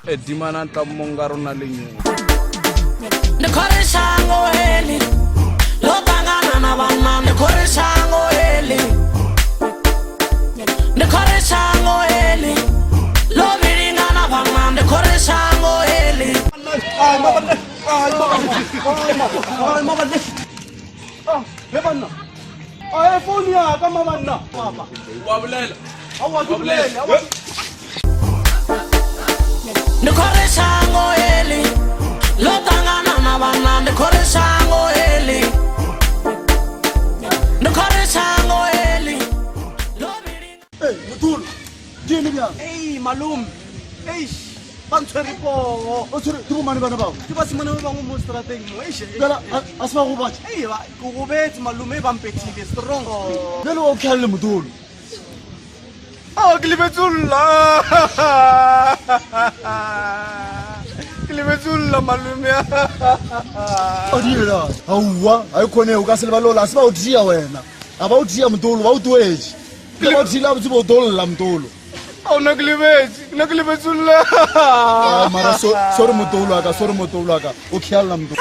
Edimana tla monga rona le nyoko. Ndi khori shango heḽi ḽo ṱangana na vhanna ndi khori shango heḽi ndi khori shango heḽi ḽo vhilingana vhanna ndi khori shango heḽi He banna. A phone ya ka ma banna. Wa bolela. Awa ke bolele. Awa. Ndi khori shango heḽi ḽo ṱangana na vhanna ndi khori shango heḽi ndi khori shango heḽi ḽo vhilinga Hey, Mthulu. Ke eng bjang? Ei malome eish ba ntshwere poo O tshwere ke bomane bana bao. ke basimane ba bangwe mo strateng mo eish Bjala a a se ba gobatše. ei ba- ke gobetse malome ba mpethile strong Bjale wa o khalle Mthulu. a ke lebetsolla ke lebetsolla malome O dira. Aowa, ga e kgone o ka se lebale ola a se ba o dia wena. A ba o dia Mthulu, ba o tuetše. Ke ba o thile a botse bo dolla Mthulu. a nna ke lebetse nna ke lebetsolla Ah, mara so sorry motolo wa ka, sorry motolo wa ka. O khialla Mthulu.